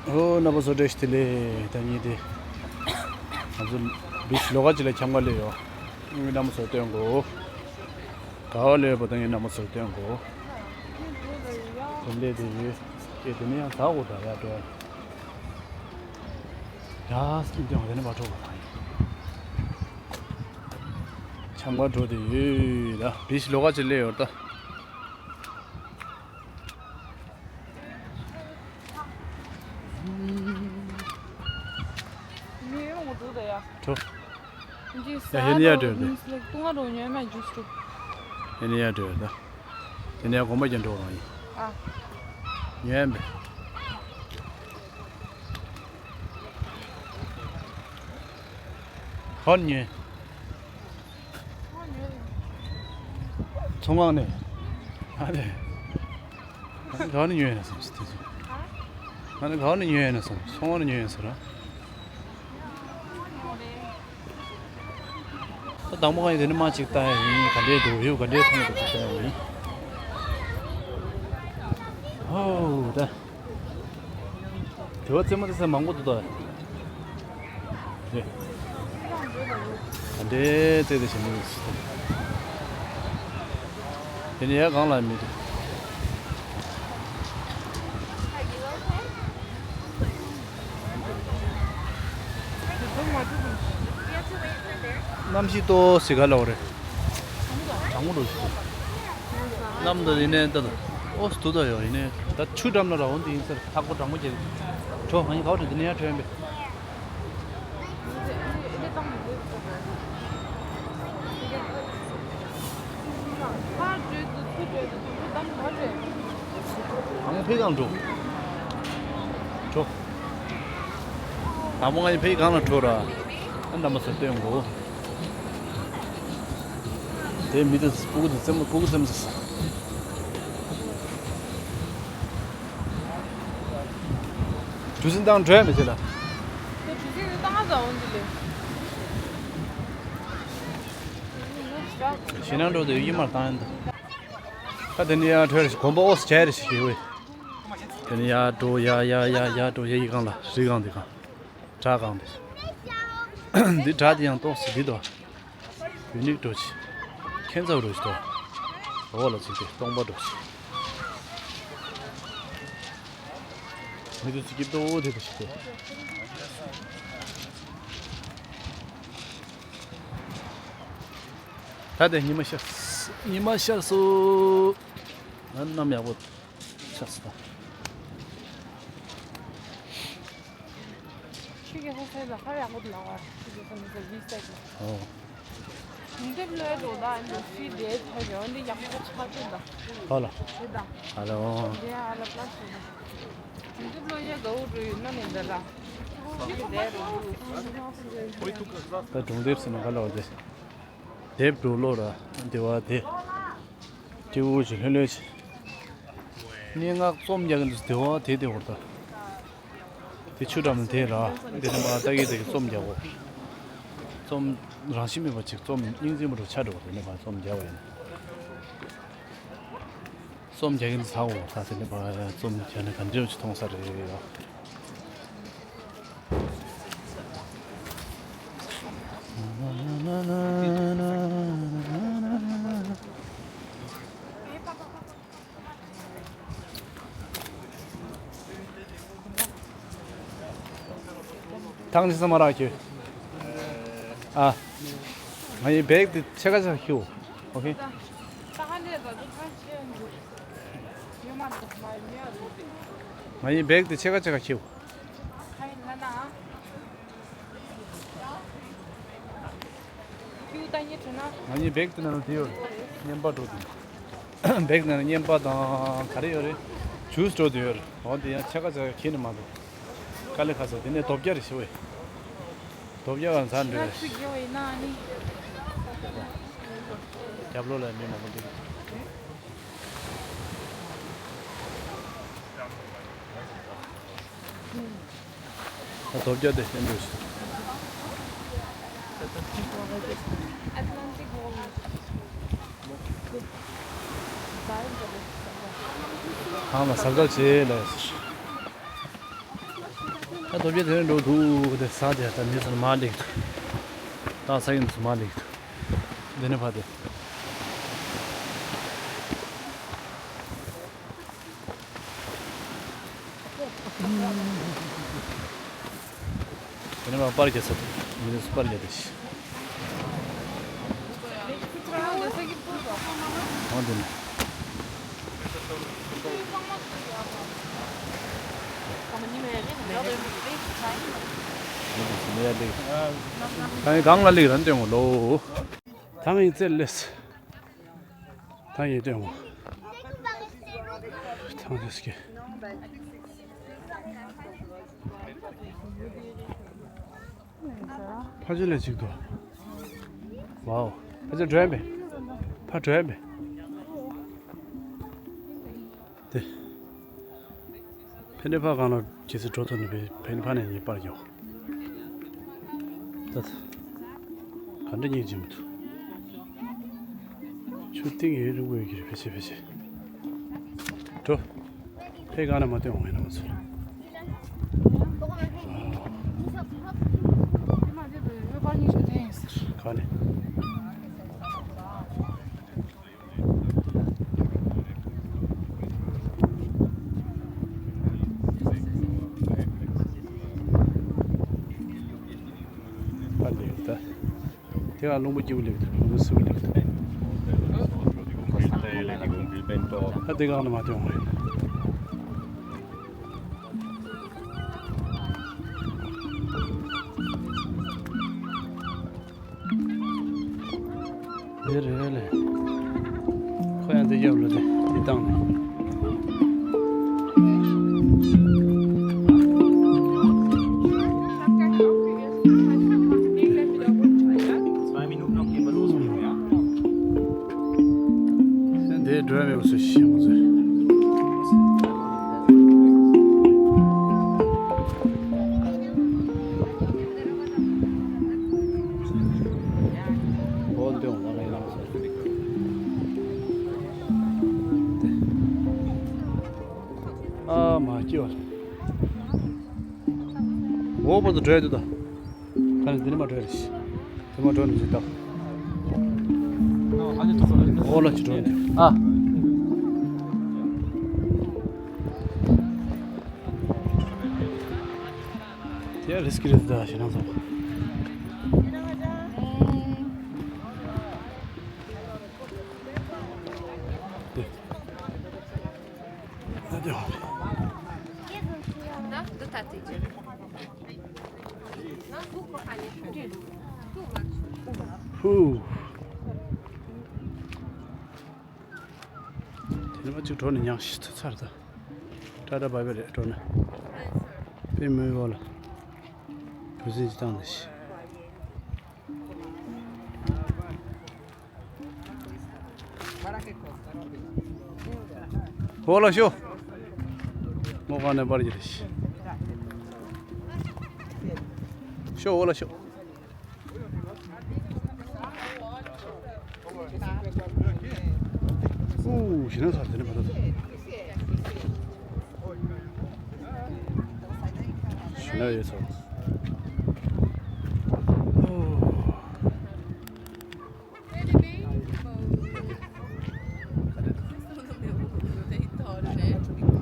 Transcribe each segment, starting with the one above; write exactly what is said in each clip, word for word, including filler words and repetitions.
ཨོ་རྣམ་པ་ཚོ་བཀྲ་ཤིས་བདེ་ལེགས། ད་ཉིན་དེ་ང་ཚོ་བིཆ་ལོགས་ཀ་ཅིག་ལ་འཁྱམ་ག་སླེབས་ཡོད། ངས་རྣམ་པ་ཚོར་སྟོན་དགོས། ག་བ་སླེབས་པ་ད་ངས་རྣམ་པ་ཚོར་སྟོན་དགོས། དེ་འདྲས་དེ་ཡོད། ཀྱེ་དེ་ནས་ཡང་ད་འོ་ད་ཡར་འགྲོ་ཡ། ཡ་སྐྱིད་སྐྱིད་དེ་ནས་མར་འགྲོ་བ་དང་ཡིན། འཁྱམ་ག་འགྲོ་དེ་ཡོད་ད། བིཆ་ལོགས་ཀ་ཅིག་སླེབས་ཡོད་ད། འགྲོ། ཡ་ཧེ་ནི་ཡ་འགྲོ་དེ། ཧེ་ནི་ཡ་འགྲོ་ད། ཧེ་ནི་ཡ་དགོན་པ་ཀྱང་འགྲོ་རང་ཡིན། ཉོན་པས། ཧོན་ཉོན། ཚོང་ཁང་ནས། ཨ་ལེ། ང་ནི་ག་བ་ནས་ཉོས་ཡིན་ན་བསམ་སོང་དེ་ཚོ། ང་ནི་ག་བ་ནས་ཉོས་ཡིན་ན་བསམ་སོང་། ཚོང་ཁང་ནས་ཉོས་ཡིན་ཟེར་ར། ད་དང་པོ་ང་ཡི་དེ་ནི་མ་གཅིག་ལྟ་ཡ་ཡིན། ག་འདྲས་འདུག་ཡོད་ག་འདྲས་མཐོང་འདུག་ཅིག་ལྟ་ཡ་ཡིན། ཧོ་ད། དེ་བ་རྩེད་མོ་རྩེ་ས་མང་པོ་འདུག་ད། རེད། ད་འདྲའི་རྩེད་དེ་བྱེད་མི་འདུག་དེ་ནས་ཡར་སྒང་ལ་མི་འདུག་གནམ་གཤིས་ཏོག་ཙམ་ག་ལ་བ་རེད། གྲང་མོ་འགྲོ་ཞིག་གནམ་དུ་ཡིན་ནའི་ད་ཨོ་སི་དུ་ད་ཡོད་ཡིན་ནའི་ད་ཆུ་འགྲམ་ལ་ར་འོང་དུ་ཡིན་ཟེར། ལྷག་པོ་གྲང་མོ་བྱེད། གྲོ་ང་ཡིན་ག་བ་རེད། འདི་ནས་ཡར་ཐོན་པས། གང་ཕེ་གང་འགྲོ། འགྲོ། དང་པོ་ང་ཡིན་ཕེ་གང་ལ་འགྲོ་ར། ཨ་འདྲ་མ་ཟེར་སྟོན་གོ། དེ་མི་དེ་སྤུ་གུ་དེ་རྩེད་མོ་སྤུ་གུ་རྩེད་མོ་ཟེར། གྲུ་གཟིངས་བཏང་འགྲོ་ཡ་མི་བྱེད་ལ། དེ་གྲུ་གཟིངས་དེ་བཏང་ས་འོང་འདི་ལས། ཞེད་སྣང་འགྲོ་དེ་ཡིད་མར་བཏང་ཡ་འདི། ད་དེ་ནས་ཡར་འགྲོ་རེ་ཞིག་གོམ་པ་ཨོ་སི་བྱས་རེ་ཞིག་ཡོད། དེ་ནས་ཡར་འགྲོ་ཡ་ཡ་ཡ་ཡ་འགྲོ་ཡ་ཡི་སྒང་ལ་རི་སྒང་འདི་སྒང་། བྲག་སྒང་འདི། འདི་བྲག་འདི་ཡང་ཏོག་ཙམ་འདི་དོ། ཡུ་ནིག་འགྲོ་ཆེ། ཁྱད་མཚར་རུ་ཞིག་དོ། འོག་ལ་ཅིག་དེ་སྟོང་པ་འགྲོ་ཆེ། མི་དུ་ཚིག་སྐྱིད་ཏོ་དེ་དུ་ཞིག་དོ། ད་དེ་ཉི་མ་ཤར། ཉི་མ་ཤར་སོ། ང་གནམ་ཡག་པོ་ཤར་སོ་ད། ཁྱེད་ཀྱི་ཧོ་སའི་ལ་ཧ་ཡག་པོ་འདུག་ལ་བ། ཁྱེད་ཀྱི་ཧོ་མི་ཚོ་ལི་སའི་ལ། ཨོ། ཡིན་དེབ་ལོས་འགྲོ་ད་འདི་ཧྥི་ཌེ་ཐོས་ཡོང་འདི་ཡག་པོ་ཆགས་ཀྱི་འདུག་ཧོ་ལ། ཧྲི་ད། ཧ་ལོ། འདི་ཨ་ལ་པ་ལ་ཧྲི་ད། ཡིན་དེབ་ལོས་ཡ་གའུ་འགྲོ་ཡོད་ན་ནི་འདི་ར། ཧྥི་ཌེ་རུ། ད་སྒྲུང་དེབ་ཟེར་ན་ག་ལ་བ་དེ། དེབ་འགྲོ་ལོ་ར་འདི་བ་དེ། སྐྱེ་བོ་ཞིག་ལྷོད་ལྷོད་ཞིག་སྙན་ངག་རྩོམ་རྒྱག་གི་འདུག་དེ་བ་དེ་དེ་བར་ད། དེ་ཆུ་འགྲམ་ནས་དེ་ར། དེ་ནས་མར་ལྟ་གི་དེ་གི་རྩོམ་རྒྱག་གོ། རྩོམ་རང་བཞིན་མེད་པ་ཅིག་རྩོམ་སྙིང་རྗེ་མོ་རུ་ཆགས་འགྲོ་གོ། དེ་ནས་མར་རྩོམ་རྒྱག་པ་ཡིན། རྩོམ་རྒྱག་གི་འདུག་ཟ་འོ། ད་དེ་ནས་མར་རྩོམ་རྒྱག་ནས་ག་འདྲ་ཅིག་མཐོང་ས་རེད་ཡ། ཐང་ཅི་ས་མ་རག་ཁྱོད། ཨ། ང་ཡི་བེག་དེ་ཕྱེད་ཀ་ཅིག་ཁྱེར། ཨོ་ཁེ། ང་ཡི་བེག་དེ་ཕྱེད་ཀ་ཅིག་ཁྱེར། ང་གཉིས་བེག་དེ་ནང་ལ་དེ་ཡོད་རེད། བརྙན་པར་འགྲོ་དེ། བེག་ནང་ལ་བརྙན་པར་དང་ག་རེ་ཡོད་རེད། ཇུས་འགྲོ་དེ་ཡོད་རེད། འོ་དེ་ཡང་ཕྱེད་ཀ་ཅིག་ཁྱེར་ནས་མ་འགྲོ། དཀའ་ལས་ཁག་ས་དེ་ནས་རྡོ་བརྒྱ་རེ་ཞུ་བས། རྡོ་བརྒྱ་གང་ཚར་འདྲ་རེད། རྒྱབ་ལོགས་ལ་མི་མང་པོ་འདུག་ད་རྡོ་བརྒྱ་དེ་ཨེ་འདྲ་ཞིག་ཁང་ལ་ཟབ་ཟབ་བྱེད་ལ། ད་རྡོ་རྗེ་གདན་འགྲོ་འདུག་དེ་ས་དེ་ད་མི་ཚོ་མར་སླེབས་འདུག་ད་ས་ཡིན་ཚོ་མར་སླེབས་འདུག་དེ་ནས་ཕར་དེ། དེ་ནས་མར་པར་རྒྱག་ས་དེ། མི་ཚོ་པར་རྒྱག་དེ་ཤི། འོང་དེ་ནས། ད་ངས་གང་ལ་སླེབས་རན་སྟོན་ངོ་ལོ། ད་ངས་རྩེར་སླེབས། ད་ངས་སྟོན་ངོ་། ད་ངས་སྐྱེ། ཕ་ཆེ་ལས་ཅིག་ཏུ། ཝའོ། ཕ་ཆེ་འགྲོ་ཡ་མེད། ཕ་འགྲོ་ཡ་མེད། དེ། ཕན་ནེ་ཕ་གང་ལ་ཇེ་སི་འགྲོ་ཐུབ་ནི་བས་ཕན་ནེ་ཕ་ནས་ངེས་པར་ཡོང་། ད་ད། ག་འདྲ་སྙིང་རྗེ་མི་འདུག་ཆུ་གཏིང་ཡོད་རུ་དགོས་ཀྱི་རེད་ཕལ་ཆེར་ཕལ་ཆེར། འགྲོ། ཕའི་གང་ནས་མ་སྟོན་འོང་ཡིན་ན་མ་ཚོར། ག་ནས། པར་ལེགས་ད། དེ་ག་རླུང་བུ་སྐྱིད་པོ་ལེགས་ད། རླུང་བུ་སུ་བ་ལེགས་ད། ད་དེ་ག་ནས་མ་སྟོན་འོང་ཡིན་ན། རེད་རེད་ལེ། ཁོ་ཡང་འདི་རྒྱབ་ལ་དེ་འདི་བཏང་ནས། འདི་འགྲོ་ཡ་མེད་པ་སུ་ཤེས་མ་ཚོད། འོ་འདི་འོང་ལ་རེད་ལ། ཨ་མ་སྐྱིད་པ། འོ་བར་དུ་འགྲོ་ཡ་འདུག་ད། ད་ནི་འདི་ནས་མ་འགྲོ་ཡ་རེད། དེ་མ་འགྲོ་ནས་ཅི་ལྟ། འོ་ལ་ཅི་འགྲོ་འདུག་ཨ། དེ་རིས་ཀི་རེད་ད་ཞེ་ན་ཚོགས། ད་དེ་ཧོ། ད་འདི་ད་དེ་ཅི། ཧུ། དེ་ནས་མ་གཅིག་འགྲོ་ནས་མྱངས་ཤི་ཚར་ད། ཊ་ཊ་བྷའི་བྷའི་རེད་འགྲོ་ན། པི་མོའི་འོག་ལ། བུ་སྲིད་ཅི་བཏང་ནས་ཤི། འོག་ལ་ཤོག་མོ་གང་ནས་པར་གྱི་རེད། ཤོག་འོག་ལ་ཤོག་ཨུ་ཞི་ན་ཚར་དེ་ནས་མ་ཐོབ། ཞི་ན་ཡོད་ཚོ། ཨུ།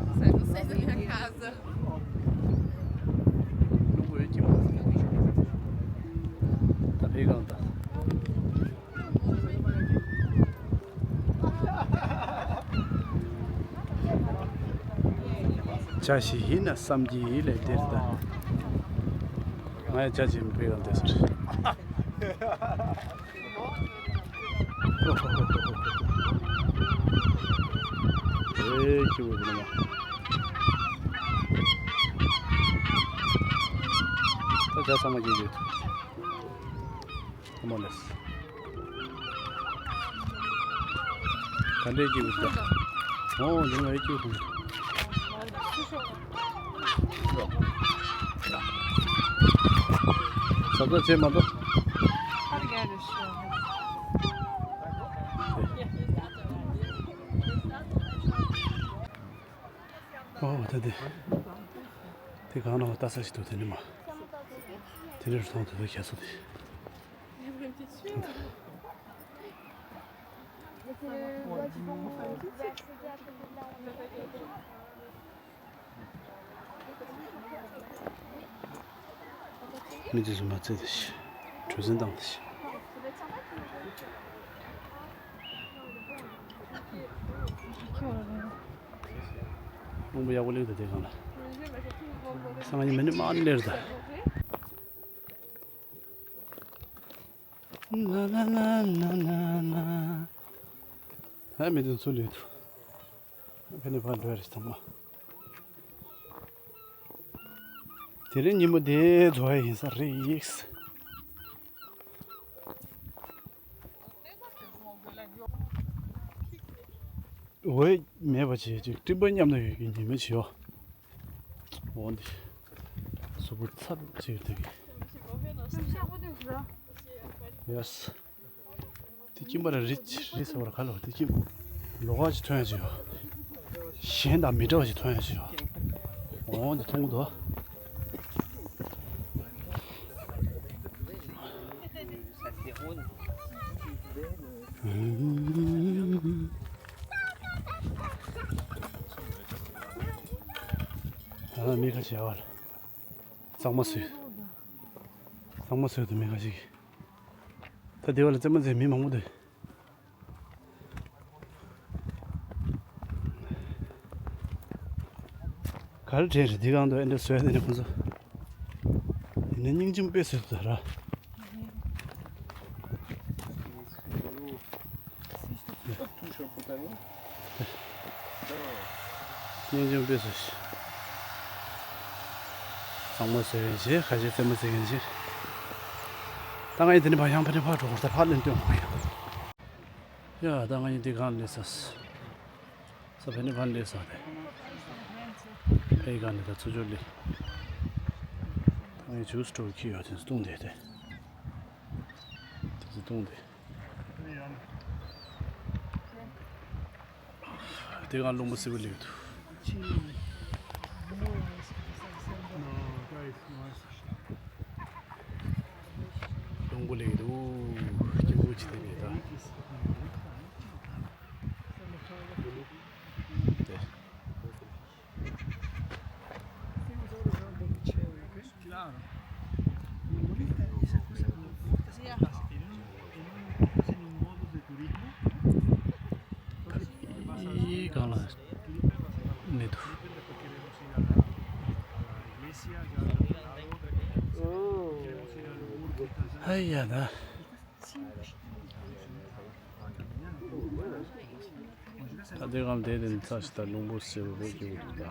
Vocês não saem da minha casa. བྱ་ཞིག་ཡིན་ན་བསམ་གྱི་ལས་དེར་ལྟ། ང་ཡང་བྱ་ཞིག་མི་ཕེབས་གང་དེ་ཟེར། ཨེ་ཁྱི་བོ་དེ་ནི་མ། ད་བྱ་ཚང་མ་སྐྱེས་ཡོད། ཐ་མ་ལས། ག་འདྲས་སྐྱེས་ཡོད་ད། ཨོ་འདི་ནི་ཨེ་ཁྱི་བོ་དེ་ནི། ཟབ་ཟབ་བྱེད་མ་གཏོགས། ཨོ་ད་དེ། དེ་གང་ན་ལྟ་ས་ཞིག་འདུག་དེ་ནི་མ། དེ་ནི་རུ་མཐོང་དེ་དུ་ཁྱད་སོ་དེ། མི་དེ་ཚོ་མ་ཚད་དེ་ཤི། གྲུ་གཟིངས་བཏང་དེ་ཤི། རླུང་བུ་ཡག་པོ་སླེབས་འདུག་དེ་སྒང་ལ། སང་ཉིན་མི་ནི་མ་ནི་སླེབས་ད། ཧ་མི་དུང་ཚུར་ལུས་འདུག་ཕ་ནི་ཕར་འགྲོ་རེད་ཚང་མ། དེ་རིང་ཉིན་མོ་དེ་རྫོགས་ཡ་ཡིན་ས་རེད། འོད་མེད་པ་བྱས་ཅིག་སྤྲིན་པ་མཉམ་དུ་ཡོད་ཀྱི་ཉི་མ་བྱེད་འོ་འདི། གཟུགས་པོ་ཚབ་ཅིག་དེ་གི། ཡེས། དེ་ཁྱིམ་པ་ར་རི་རི་ཟེར་བར་ག་ལ་དེ་ཁྱིམ་ལོགས་ཀ་ཅིག་ཐོན་ཡ་ཅིག་ཡོད། གཞན་དང་མི་འདྲ་བ་ཞིག་ཐོན་ཡ་ཅིག་ཡོད། འོ་འདི་མཐོང་གི་འདུག་ཨ་མི་ཁ་ཤས་ཡ་བ་ལ་གཙང་མ་བཟོས། གཙང་མ་བཟོས་འདུག་མི་ཁ་ཤས་ཀྱིས། ད་དེ་བ་ལ་རྩེད་མོ་རྩེ་མི་མང་པོ་འདུག་ག་རེ་དྲན་རེད་འདི་གང་དུ་ཨེ་འདྲ་བཟོས་ཏེ་ནི་ཁོ་ཚོ། ཡིན་ན་སྙིང་རྗེ་མོ་དཔེ་བཟོས་འདུག་ར། སྙིང་རྗེ་མོ་དཔེ་བཟོས་ཤིག་གཙང་མ་བཟོས་མཁན་ཞིག་ཁ་ཤས་རྩེད་མོ་རྩེ་མཁན་ཞིག་ད་ང་ཡི་དེ་ནི་ཕ་ཡང་ཕ་ནི་ཕ་གྲོགས་ད་ཕ་ལེན་སྟོན་དགོས་ཡ། ཡ་ད་ང་ཡི་འདི་གང་ལས་ས། ས་ཕན་ནི་ཕན་ལས་ས་རེད། ཕའི་གང་ནས་ད་ཚུར་ཕྱོགས་ལས། ང་ཡི་ཇུས་སྤྲོ་ཁྱི་ཡོད་དེ་བཏུང་དེ་དེ། དེ་ཚོ་བཏུང་དེ། དེ་གང་རླུང་བུ་སེར་པོ་ལེགས་འདུག་རླུང་བུ་ལེགས་འདུག་སྐྱིད་པོ་ཅིག་དེ་རེད་ད། ཡི་གང་ལ་མི་འདུག་ཧ་ཡ་ད། ད་དེ་གང་དེ་དེ་ཚ་ཞིག་ད་རླུང་བུ་སེར་པོ་སྐྱེ་གི་འདུག་ད།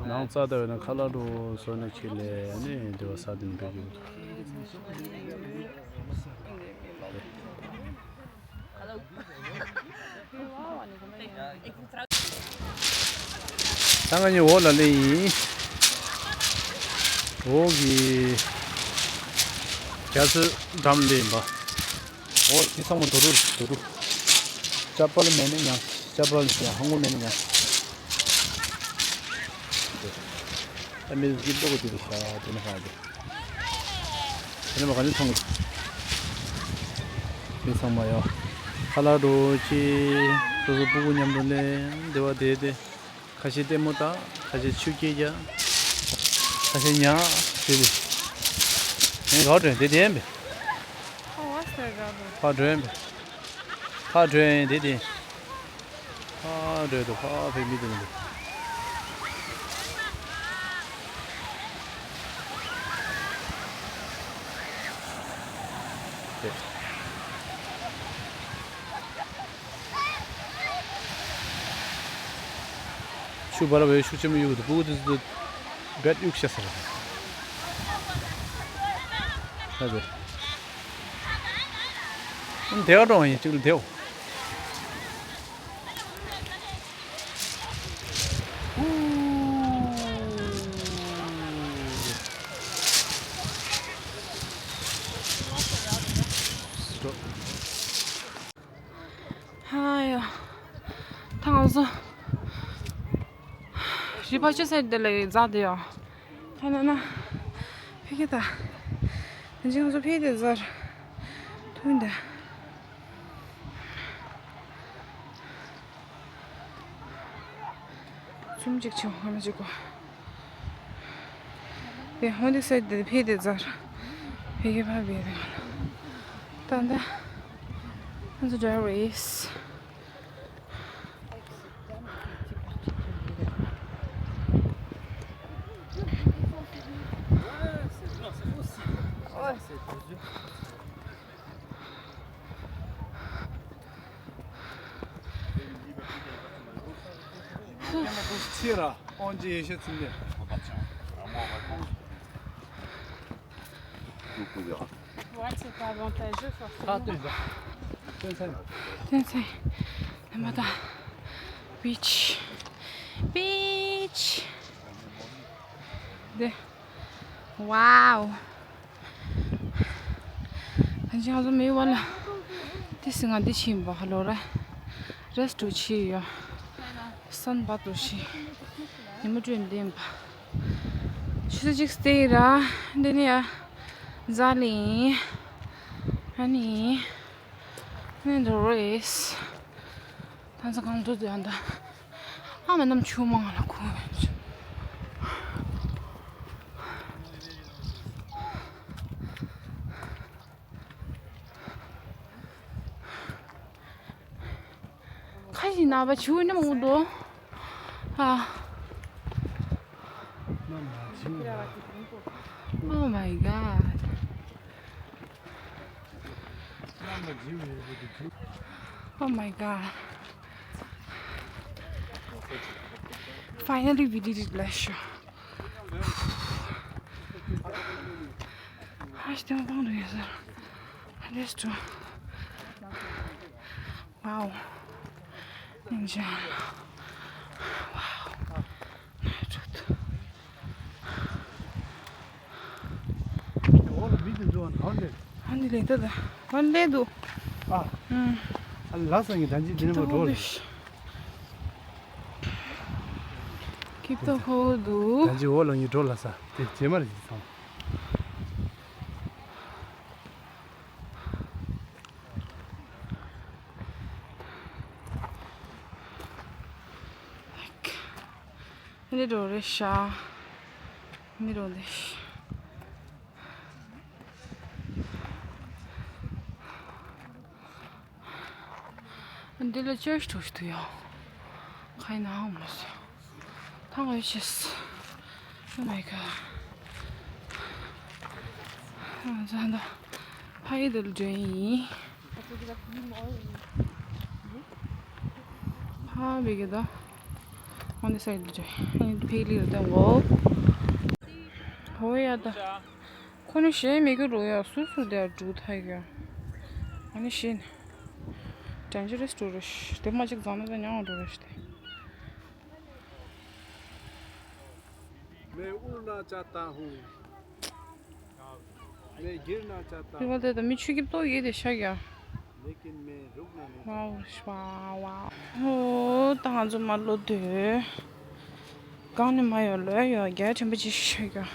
ནང་རྩ་ད་བས་ན་ཁ་ལག་འགྲོ་སོ་ནས་ཁྱེར་ལས་ནི་དེ་བ་ས་དེ་ནི་འབད་གི་འདུག་ད་ང་གཉིས་འོག་ལ་སླེབས་ཡིན། འོག་གི་རྒྱ་མཚོའི་འགྲམ་སླེབས་ཡིན་པ། འོག་དེ་ཚང་མ་རྡོ་རུ་རྡོ་རུ། ཅ་པལ་མེད་ན་ཉག་ཅ་པལ་ཞིག་ཧང་གོ་མེད་ན་ཉག་ཨ་མི་རི་ཀའི་ལྟོ་གོ་དེ་རུ་ཤ་དེ་ནི་ཧ་དེ། དེ་ནི་མ་ག་ནི་མཐོང་གི། དེ་ཚང་མ་ཡོད། ཁ་ལག་འགྲོ་ཅི། སོ་སོ་སྤུ་གུ་མཉམ་དུ་ནས་འདི་བ་དེ་དེ། ཁ་ཤས་ལྟད་མོ་ལྟ། ཁ་ཤས་ཆུ་སྐྱེལ་རྒྱག་ཁ་ཤས་ཉག་དེ་དེ། ངས་ག་བ་འགྲོ་ཡིན་དེ་དེ་ཡིན་པས། ཕ་འགྲོ་ཡིན་པས། ཕ་འགྲོ་ཡིན་དེ་དེ། ཕ་འགྲོ་དུ་ཕ་ཕེབས་མི་དེ་མི་འདུག་དེ། ཆུ་བར་བའི་ཤུགས་ཆེན་པོ་གཡུག་འདུག་སྤུ་གུ་དེ་ཚོ་བེད་གཡུག་ཤ་ཟེར། ཧ་དེ། ཨ་ནི་དེ་ག་འགྲོ་བ་ཡིན་གཅིག་ལ་དེའོ། ཧ་ཡ། ཐང་བཟོ། ཞི་ཕ་ཆེ་སེ་དེ་ལ་ཡི་ཛ་དེ་ཡོ། ཐ་ན་ན། ཕི་ཁེ་ད། ང་ཚོ་ཕི་དེ་ཛར། ཐུང་དེ། ཚུམ་གཅིག་ཆེ་ཧ་མ་གཅིག་གོ། དེ་ཧོན་དེ་སེ་དེ་ཕི་དེ་ཛར། ཕི་ཁེ་ཕ་བེ་དེ། ད་ད། ང་ཚོ་ཌ་རའི་བར་ཡིས། Ouais, c'est pas avantageux, forcément. ཏན་ཚན། ནམ་ད། Beach. Beach. དེ། Wow. ད་ཅི་ང་ཚོ་མེ་ཝ་ལ། དེ་སི་ང་འདི་ཕྱིན་པ་ཧ་ལོ་ར། རེས་ཊོ་ཕྱི་ཡོ། སན་བ་ཏོ་ཕྱི། ཉི་མ་དྲོས་འདེམས་པ། ཆུ་ཚོད་གཅིག་སྟེ་ར། འདི་ནི་ཡ། ཛ་ལི། ཨ་ནི། ནི་འདི་རེས། ད་ཚ་གང་དུ་དེ་ཡང་ད། ཨ་མ་ནམ་ཆུ་མང་ལ་ཁུ། ཁ་ཞིག་ན་བ་ཆུ་ནི་མང་དོ། ཨ། Oh my God. Oh my God. Finally, we did it, Lasha. Ach, dem Bang du jetzt. Let's do. Wow. Ninja. Wow. འོག་ལ་མི་དེ་འགྲོ་བ་ཧོན་ལེ། ཧོན་ལེ་ད་ད། ཧོན་ལེ་འདུག་ཨ། ཨུམ། ཨ་ལ་ས་ངི་ད་ཅི་དེ་ནས་འགྲོ་ལེ། ཀིབ་ཏོ་ཧོ་འདུག་ད་ཅི་འོག་ལ་ངི་འགྲོ་ལ་ས་དེ་རྗེས་མ་རེད་ཅི་ཚང་། འདི་འགྲོ་རེད་ཤག་འདི་འགྲོ་རེད་ཤག་འདི་ལ་ཅར་ཆ་འདུག་ཡ། ཁ་ཡིན་ན་ཧང་མ་སོང་། ཐང་ལ་ཆེས། Oh my God. ང་ཚོ་ད་ཕ་ཡི་དུ་འགྲོ་ཡིན། ཕ་བི་གི་ད། ཨོ་ནི་སའི་དུ་འགྲོ་ཡིན། ཕི་ལི་རུ་དང་གོ། ཧོ་ཡ་ད། ཁོ་ནི་གཞན་མི་གི་རུ་ཡ་སུ་སུ་དེ་འགྲོ་ཐག་ཡ། ཨོ་ནི་གཞན། Dangerous tourist. དེ་མ་ཅིག་བཟང་ན་ད་ཉང་འགྲོ་རེ་ཤི་དེ། मैं उड़ना चाहता हूँ। मैं गिरना चाहता हूँ। དེ་ད་མི་ཆུ་སྐྱིབས་ཏོག་ཡོད་དེ་ཤག་ཡ། लेकिन मैं रुकना नहीं चाहता। ཝའོ་ཝའོ། ཧོ་ད་ང་ཚོ་མ་ལོ་དུས། གང་ནས་མ་ཡོང་ལོས་ཡོང་རྒྱ་ཆེན་པོ་ཅིག་ཤོད་ཀྱང་།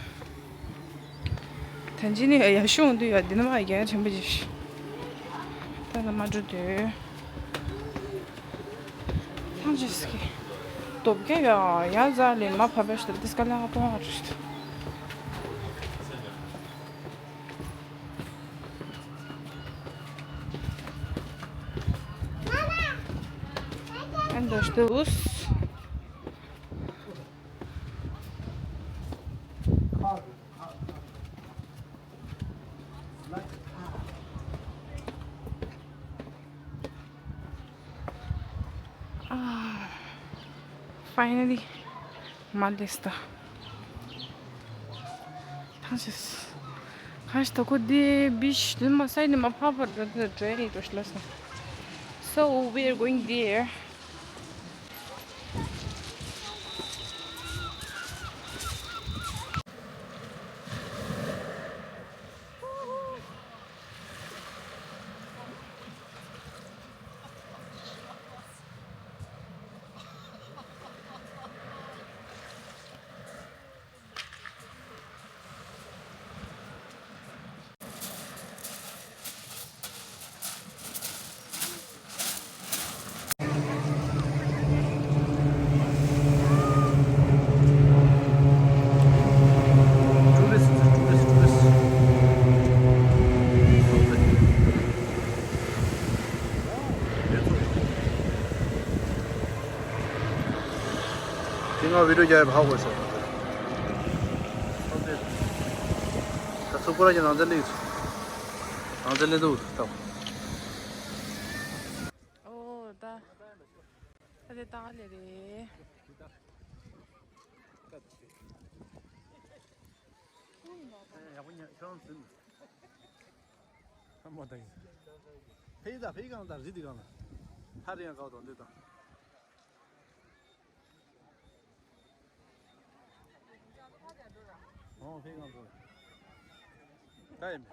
ཐན་ཅི་ནི་ཡ་ཤོང་དུ་ཡོད་འདི་ནི་མ་རྒྱ་ཆེན་པོ་ཅིག་ཤོད། ད་ནི་མ་འགྲོ་དུས། ཐང་ཅི་སི་ཀི། སྟོབས་རྒྱ་ཡོད་ཡ་ཟ་ལེ་མ་ཕ་པ་ཤི་ཏ་དིས་ཀ་ལ་ཧ་ཏོང་ཧ་རུ་ཤི་ཏ། And there's the bus. Ah, finally, མ་ལེས་ད། ཐང་ཤེས། ཁ་ཤས་ད་ཁོ་དེ་བི་ཤི་དེ་མ་སའི་ནས་མ་ཕ་ཕར་འགྲོ་དེ་འགྲོ་ཡ་ཡིན་འགྲོ་ཤི་ལ་སོང་། So we are going there. ང་བི་ཌིའོ་རྒྱག་ཡ་ཧ་གོ་སོང་། ད་ཚུར་ཁོ་རང་གི་ནང་ཚན་སླེབས་སོང་། ནང་ཚན་སླེབས་འདུག་ད། ཨོ་ད། ད་དེ་ཏག་ལེ་རེད། ཡག་པོ་ཉག་ཁྱོད་རང་ཟིན། ཧ་མོ་ད་ཡིན། ཕེ་ད་ཕེ་གང་ད་རི་དི་གང་ལ། ཧ་རི་ཡང་གའོ་དང་འདི་དང་། ཨོ་ཕེ་གང་དུ། ད་ཡིན།